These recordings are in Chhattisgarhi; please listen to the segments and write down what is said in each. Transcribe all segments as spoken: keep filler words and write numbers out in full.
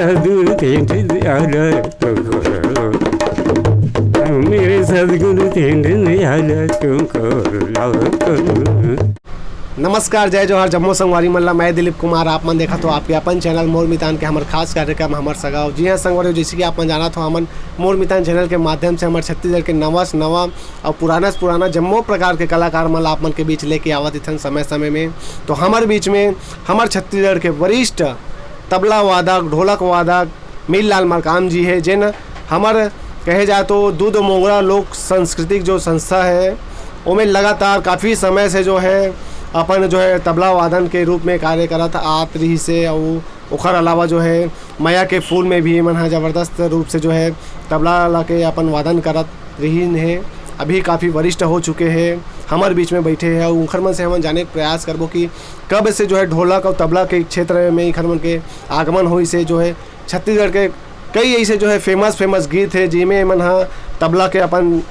सदगुरु दीन दयाल तुमको, मेरे सदगुरु दीन दयाल तुमको। नमस्कार, जय जोहार, जम्मो संगवारी मन ला। मैं दिलीप कुमार, आप मन देखत हो आपके अपन चैनल मोर मितान के हमर खास कार्यक्रम हमर सगाव। जी हाँ संगवारी, जैसे कि आप मन जानत हो, हमन मोर मितान चैनल के माध्यम से हमर छत्तीसगढ़ के नवा से नवा और पुराना से पुराना जम्मो प्रकार के कलाकार मन ला आप मन के बीच लेके आवत इथन समय समय में। तो हमर बीच में हमर छत्तीसगढ़ के वरिष्ठ तबला वादक, ढोलक वादक मीरलाल मरकाम जी है, जेन हमर कहे जाए तो दूध मोंगरा लोक सांस्कृतिक जो संस्था है, ओमे लगातार काफ़ी समय से जो है अपन जो है तबला वादन के रूप में कार्य करत आत रहिस हे। अउ ओखर अलावा जो है मया के फूल में भी एमन ह जबरदस्त रूप से जो है तबला ला के अपन वादन करत रहिन हे। अभी काफ़ी वरिष्ठ हो चुके हैं, हमर बीच में बैठे हैं, अउ उनखर मन से हमन जाने के प्रयास करबो कि कब से जो है ढोलक और तबला के क्षेत्र में इखर मन के आगमन होइस हे। जो है छत्तीसगढ़ के कई ऐसे जो है फेमस फेमस गीत है, जिमे मन ह तबला के अपन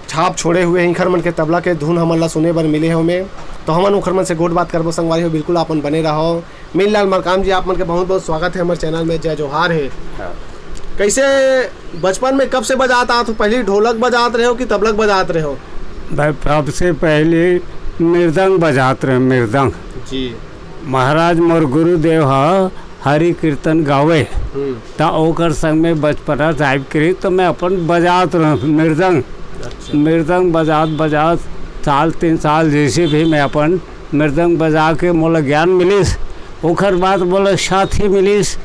छाप छोड़े हुए हैं। इखर मन के तबला के धुन हमन ला सुने बर मिले हे ओमे। तो हमन उखर मन से गोठ बात करबो संगवारी हो, बिल्कुल आपन बने रहो। मीरलाल मरकाम जी, आप मन के बहुत बहुत स्वागत है हमर चैनल में, जय जोहार है। हाँ। कैसे बचपन में कब से बजात आत हो? पहले ढोलक बजात रहे हो कि तबलक बजात रहे हो? भाई, सबसे पहले मृदंग बजात रहे, मृदंग। जी। महाराज मोर गुरुदेव ह हरि कीर्तन गावे, हम्म। त ओकर संग में बचपना टाइप के रही, तो मैं अपन बजात रहूं मृदंग। अच्छा। मृदंग बजात बजात साल, तीन साल जैसे भी मैं अपन मृदंग बजा के मोला ज्ञान मिलिस, ओकर बाद मोला साथी मिलिस,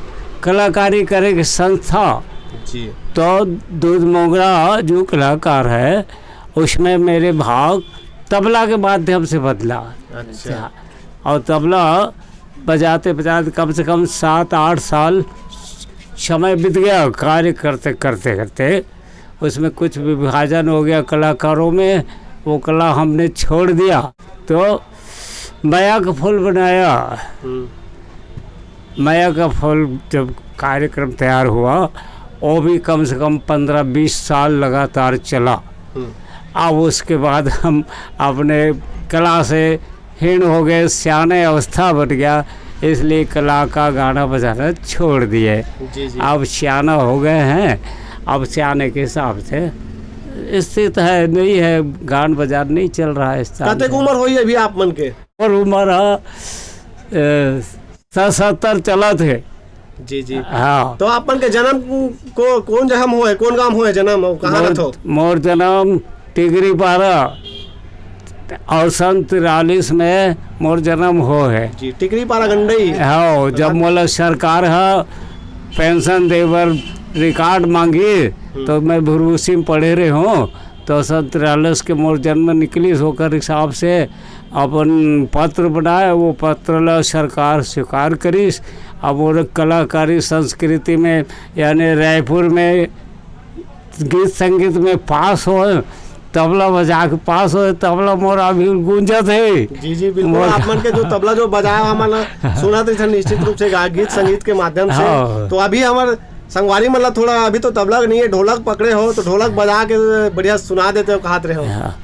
कलाकारी करे के संस्था। जी। तो दूध मोंगरा जो कलाकार है, उसमें मेरे भाग तबला के माध्यम से बदला। अच्छा। और तबला बजाते बजाते कम से कम सात आठ साल समय बीत गया, कार्य करते करते करते उसमें कुछ विभाजन हो गया कलाकारों में, वो कला हमने छोड़ दिया। तो मया का फूल बनाया। हम्म। मया का फूल जब कार्यक्रम तैयार हुआ, वो भी कम से कम पन्द्रह बीस साल लगातार चला। हम्म। अब उसके बाद हम अपने कला से हीन हो गए, सियाने अवस्था बन गया, इसलिए कला का गाना बजाना छोड़ दिए। जी, जी। अब सियाना हो गए हैं, अब सियाने के हिसाब से स्थित है, नहीं है, गान बजान नहीं चल रहा है इस साल कतेक में। उम्र होई अभी आप मन के? और उम्र, अ, सतहत्तर चलत हे। जी, जी। हाँ। तो आप मन के जन्म को, कौन जगह में होए, कौन गांव होए जन्म, और कहाँ मोर, रहत हो? मोर जन्म टिगरी पारा और सन तिरालीस में मोर जन्म हो है। जी, टिगरी पारा गंडई। हाँ, जब हाँ। मोला सरकार ह पेंशन दे बर रिकॉर्ड मांगी, हम्म। तो मैं भुरभुसी में पढ़े रहे हूँ, तो सन तिरालीस के मोर जन्म निकलिस, ओकर हिसाब से अपन पत्र बनाए, वो पत्र ला सरकार स्वीकार करिस। अब वो कलाकारी संस्कृति में, यानी रायपुर में गीत संगीत में पास हो, तबला बजा के पास हो, तबला मोर अभी गूंजत है। जी, जी, बिल्कुल। मोर आप मन के जो तबला जो बजाया, हमन ला सुनत रहिथन निश्चित रूप से गा-, गीत संगीत के माध्यम से। हाँ। तो अभी हमर संगवारी मन ला थोड़ा, अभी तो तबला नहीं है, ढोलक पकड़े हो, तो ढोलक बजा के बढ़िया सुना देते हो, कहत रहे हो। हाँ।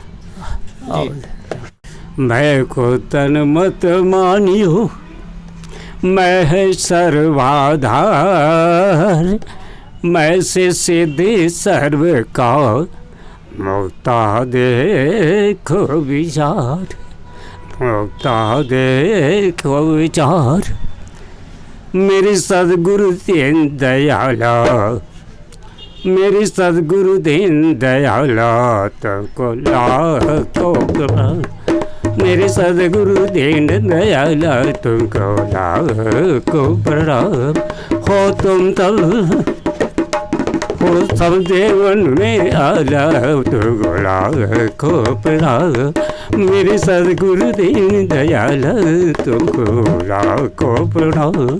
जी। मैं को तन मत मानियो, मैं है सर्वाधार, मैं से सिद्धि सर्व का मुक्ता देखो विचार, मुक्ता देखो विचार। मेरे सदगुरु दीन दयाला, मेरे सदगुरु दीन दयाला, तुमको लाखों प्रणाम। मेरे सदगुरु दीन दयाला, तुमको लाखों प्रणाम। हो तुम तब, हो सब देवन में आला, तुमको लाखों प्रणाम। मेरे सदगुरु दीन दयाला, तुमको लाखों प्रणाम।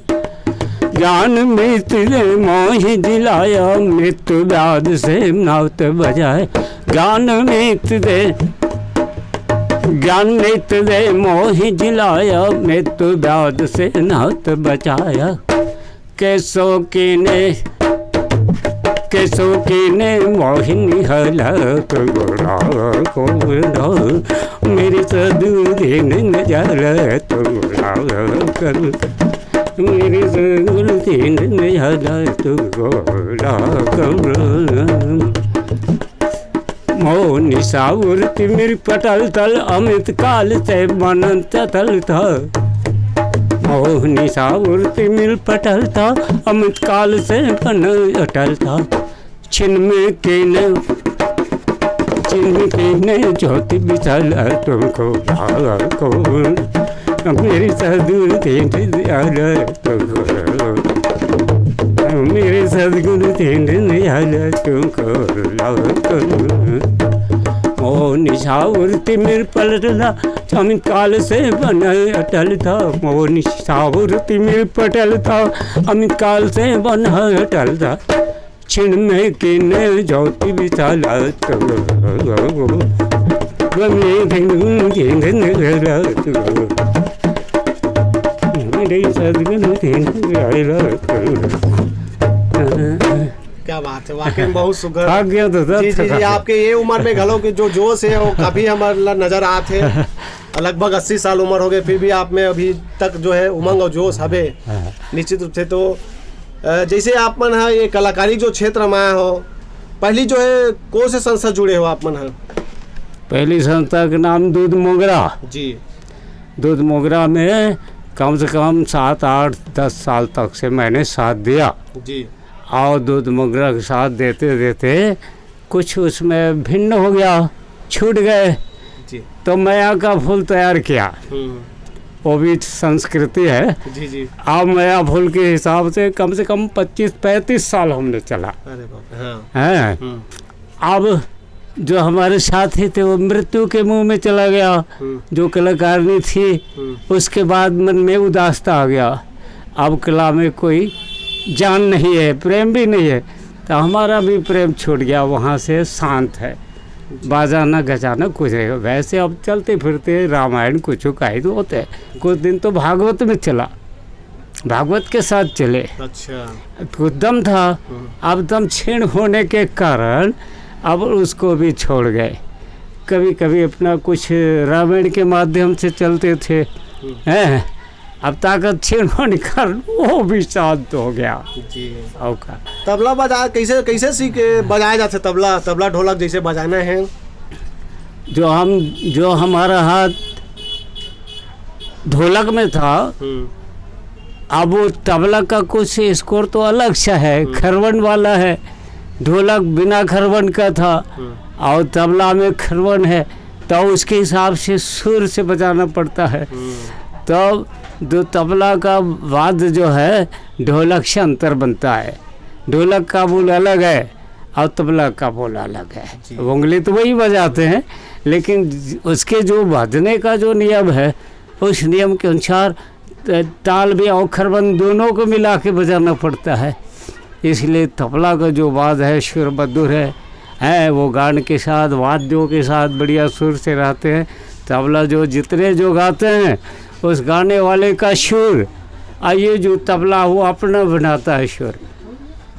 ज्ञान मित दे मोहि जिलाया, मृत्यु व्याध से नाथ बजाए। ज्ञान मित दे, ज्ञान मित दे मोहि जिलाया, मृत्यु व्याध से नाथ बचाया। केसो कीने, केसो कीने मोहि निहला, तुम गुणा को विना, मेरे सदगुरु दीन दयाला, तुम गुणा कर। मेरे सदगुरु तीन दयाला तू गोला कमल। मोहनी साउर तिमिर पटल तल अमित काल से बनंत तल था। मोहनी साउर तिमिर पटल था, अमित काल से बन अटल था। छिन में के ने, छिन में के ने ज्योति विशाल तुमको भाला को। मेरी सदगुरु तीन दयाला तुमको, मेरे सदगुरु तीन दयाला तुमको। मोहनी साउर तिमिर पलटला, अमित काल से बन अटल था। मोहनी साउर तिमिर पटल था, अमित काल से बन अटल था। छिन में के ने ज्योति विशाला तो, गमे धनु जिन धनु तो। मेरे सदगुरु तीन दयाला तो। क्या बात है, वाकई में बहुत सुघर। थक गया तो सर, जी जी थका जी, था। आपके ये उम्र में घलो के जो जोश है वो काफी हमारे ला नजर आत है। लगभग अस्सी साल उम्र हो गए, फिर भी आप में अभी तक जो है उमंग और जोश हवे। हाँ। निश्चित रूप से तो अ, जैसे आप मन हा ये कलाकारी जो क्षेत्र में आए हो, पहली जो है कौन से संस्था जुड़े हो आप मन हा? पहली संस्था के नाम दूध मोगरा। जी। दूध मोगरा में कम से कम सात आठ दस साल तक से मैंने साथ दिया। जी। और दूध मोगरा के साथ देते देते कुछ उसमें भिन्न हो गया, छूट गए। जी। तो मया का फूल तैयार किया, हम्म। वो भी संस्कृति है। जी जी। अब मया फूल के हिसाब से कम से कम पच्चीस पैंतीस साल हमने चला अरे बाप रे, हाँ। है। हम्म। अब जो हमारे साथी थे वो मृत्यु के मुंह में चला गया, हम्म। जो कलाकारिणी थी। हम्म। उसके बाद मन में उदासता आ गया। अब कला में कोई जान नहीं है, प्रेम भी नहीं है, तो हमारा भी प्रेम छूट गया, वहाँ से शांत है। बाजाना गजाना कुछ नहीं। वैसे अब चलते फिरते रामायण कुछ कही तो होते हैं। कुछ दिन तो भागवत में चला, भागवत के साथ चले, अच्छा। कुछ दम था। हम्म। अब दम क्षीण होने के कारण अब उसको भी छोड़ गए। कभी कभी अपना कुछ रामायण के माध्यम से चलते थे, हैं। अब ताकत क्षीण होने के कारण वो भी शांत हो गया। जी। और का तबला बजा कैसे, कैसे सीख बजाया जाता है तबला, तबला ढोलक जैसे बजाना है? जो हम जो हमारा हाथ ढोलक में था, हम्म। अब वो तबला का कुछ स्कोर तो अलग सा है, खरवन वाला है, ढोलक बिना खरवन का था हम्म। और तबला में खरवन है, तो उसके हिसाब से सुर से बजाना पड़ता है। हम्म। तो जो तबला का वाद्य जो है, ढोलक से अंतर बनता है। ढोलक का बोल अलग है और तबला का बोल अलग है। जी। वो उंगली तो वही बजाते हैं, लेकिन उसके जो बजने का जो नियम है, उस नियम के अनुसार त-, ताल भी और खरबंद दोनों को मिला के बजाना पड़ता है। इसलिए तबला का जो वाद्य है, सुर मधुर है, है, वो गान के साथ, वाद्यों के साथ बढ़िया सुर से रहते हैं। तबला जो जितने जो गाते हैं, उस गाने वाले का सुर, और ये जो तबला, वो अपना बनाता है सुर।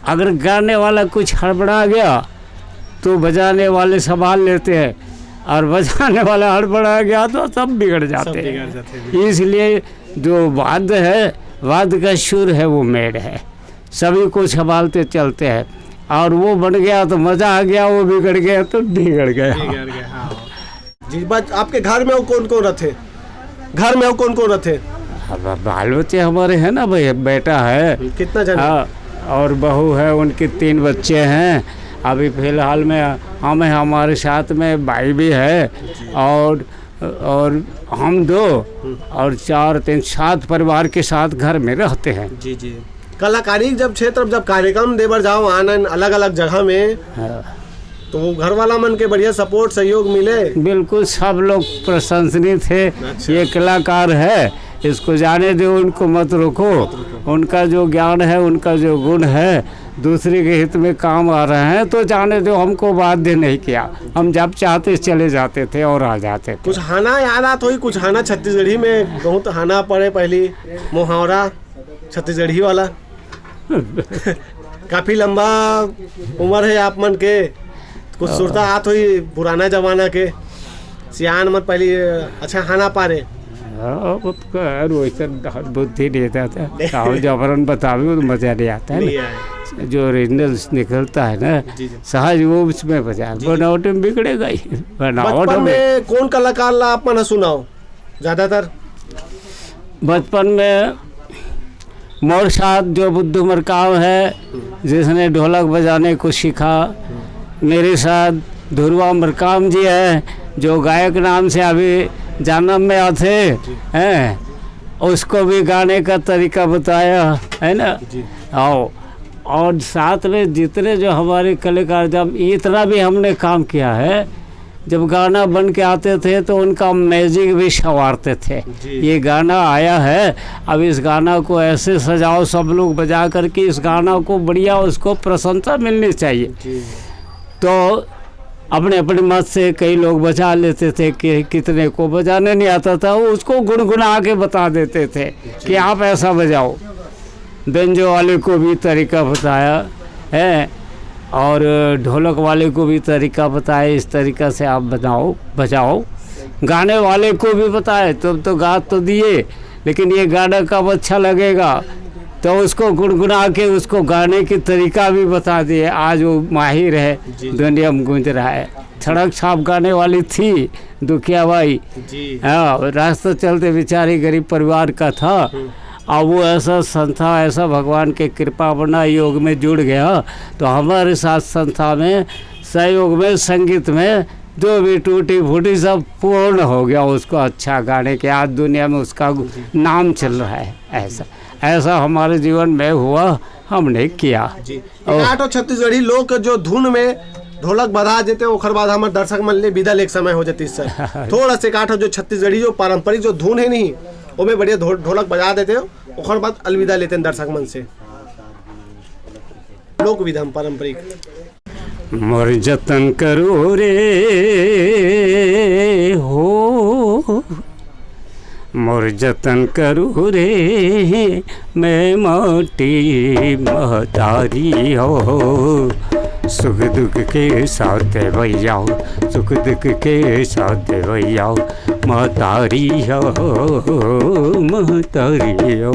अगर गाने वाला कुछ हड़बड़ा गया, तो बजाने वाले संभाल लेते हैं, और बजाने वाला हड़बड़ा गया, तो सब बिगड़ जाते सब हैं। बिगड़ जाते हैं। इसलिए जो वाद्य है, वाद्य का सुर है, वो मेड़ है, सभी को संभालते चलते हैं। और वो बन गया तो मजा आ गया, वो बिगड़ गया तो बिगड़ गया। बिगड़ गया, हाँ। जी, बच-, आपके घर में वो कौन कौन रहते? घर में वो कौन कौन रहते? अब बाल बच्चे हमारे हैं ना भाई, बेटा है, कितना जन? हाँ, और बहू है, उनके तीन बच्चे हैं। अभी फिलहाल में हम हैं, हमारे साथ में भाई भी है, और और हम दो, और चार, तीन, सात परिवार के साथ घर में रहते हैं। जी जी। कलाकारी जब क्षेत्र, जब कार्यक्रम देबर जाओ आनंद अलग अलग जगह में, हाँ। तो वो घर वाला मन के बढ़िया सपोर्ट सहयोग मिले। बिल्कुल, सब लोग प्रशंसनीय थे। अच्छा। ये कलाकार है, इसको जाने दो, उनको मत रोको। उनका जो ज्ञान है, उनका जो गुण है, दूसरे के हित में काम आ रहे हैं, तो जाने दो, हमको बाध्य नहीं किया। हम जब चाहते चले जाते थे और आ जाते थे। कुछ हाना याद आत होई, कुछ हाना छत्तीसगढ़ी में बहुत हाना पड़े पहली, मुहावरा छत्तीसगढ़ी वाला। काफी लंबा उम्र है आप मन के, कुछ सुरता आत होई पुराना जमाना के, सियान मन पहली अच्छा हाना पारे। अब कर वैसे बुद्धि नहीं रहता था। राहुल जबरन बतावे तो मजा नहीं आता है ना। जो ओरिजिनल निकलता है ना, सहज वो उसमें बजा, बनावट में बिगड़ेगा ही। बनावट बचपन में कौन कलाकार ला आप मन सुनाओ ज्यादातर? बचपन में मोर साथ जो बुद्धू मरकाम है, जिसने ढोलक बजाने को सीखा, मेरे साथ धुरवा मरकाम जी है, जो गायक नाम से अभी जन्म में आते हैं, उसको भी गाने का तरीका बताया, है ना? आओ, और साथ में जितने जो हमारे कलाकार, जब इतना भी हमने काम किया है, जब गाना बन के आते थे तो उनका मैजिक भी संवारते थे। ये गाना आया है, अब इस गाना को ऐसे सजाओ सब लोग बजा करके, इस गाना को बढ़िया, उसको प्रशंसा मिलनी चाहिए। तो अपने अपने मत से कई लोग बजा लेते थे कि कितने को बजाने नहीं आता था, उसको गुनगुना के बता देते थे कि आप ऐसा बजाओ। बेंजो वाले को भी तरीका बताया है और ढोलक वाले को भी तरीका बताया, इस तरीका से आप बनाओ, बजाओ। गाने वाले को भी बताए, तुम तो गा तो दिए, लेकिन ये गाना कब अच्छा लगेगा, तो उसको गुनगुना के उसको गाने की तरीका भी बता दिए। आज वो माहिर है, दुनिया में गूंज रहा है। सड़क छाप गाने वाली थी दुखिया बाई। हाँ, रास्ता चलते बेचारी गरीब परिवार का था। अब वो ऐसा संस्था, ऐसा भगवान के कृपा बना, योग में जुड़ गया, तो हमारे साथ संस्था में सहयोग में, संगीत में जो भी टूटी फूटी सब पूर्ण हो गया उसको अच्छा गाने के। आज दुनिया में उसका नाम चल रहा है। ऐसा, ऐसा हमारे जीवन में हुआ, हमने किया। जी। एक आठ और छत्तीसगढ़ी लोक जो धुन में ढोलक बजा देते, ओकर बाद हमर दर्शक मन ले विदा लेके समय हो जाती सर। थोड़ा से एक आठ जो छत्तीसगढ़ी जो पारंपरिक जो धुन है नहीं, ओमे बढ़िया ढोल-, ढोलक बजा देते, ओकर बाद अलविदा लेते हैं दर्शक मन से। लोक विधा में पारंपरिक। मोर जतन करो रे हो, मोर जतन करू रे, मैं माटी महतारी हो। सुख दुख के साथ भैया, सुख दुख के साथ भैया, महतारी हो, महतारी हो,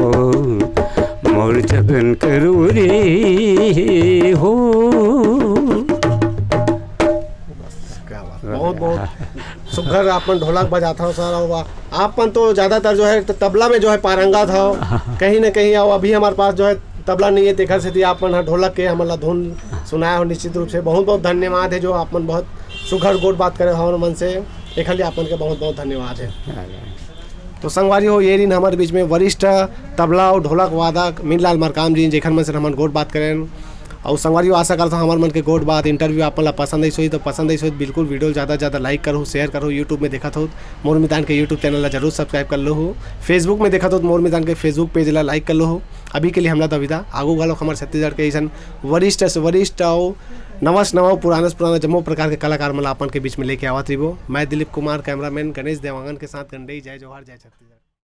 मोर जतन करू रे हो। क्या बात, बहुत बहुत सुघर आपन ढोलक बजात हो सर। और आप मन तो ज्यादातर जो है त-, तबला में जो है पारंगत हो कहीं ना कहीं। और अभी हमारे पास जो है तबला नहीं है, तेखर सेती आप मन ह ढोलक के हमन ला धुन सुनाए हो। निश्चित रूप से बहुत बहुत धन्यवाद है जो आप मन बहुत सुघर गोठ बात करे हो हमर मन से, एखर लिए आप मन के बहुत बहुत धन्यवाद है। तो संगवारी हो, ये दिन हमारे बीच में वरिष्ठ तबला और ढोलक वादक मीनलाल मरकाम जी, जेखर मन से हमन गोठ बात करें। और संगवारी हो, आशा करता हूँ हमारे मन के गोठ बात इंटरव्यू आप मन ला पसंद आइस होही, तो पसंद आइस होही तो बिल्कुल वीडियो ला ज्यादा से ज्यादा लाइक करो, शेयर करो। YouTube में देखत हो मोर मितान के YouTube चैनल ला जरूर सब्सक्राइब कर लो हो, Facebook में देखत हो तो मोर मितान के Facebook पेज ला लाइक कर लो हो। अभी के लिए हमला दविदा, आगू घलो हमारे छत्तीसगढ़ के ऐसन वरिष्ठ से वरिष्ठ और नवा से नवा, पुराना से पुराना जम्मो प्रकार के कलाकार मन ला अपन के बीच में लेके आवत रहिबो। मैं दिलीप कुमार, कैमरामैन गणेश देवांगन के साथ गंडई। जय जोहार, जय छत्तीसगढ़।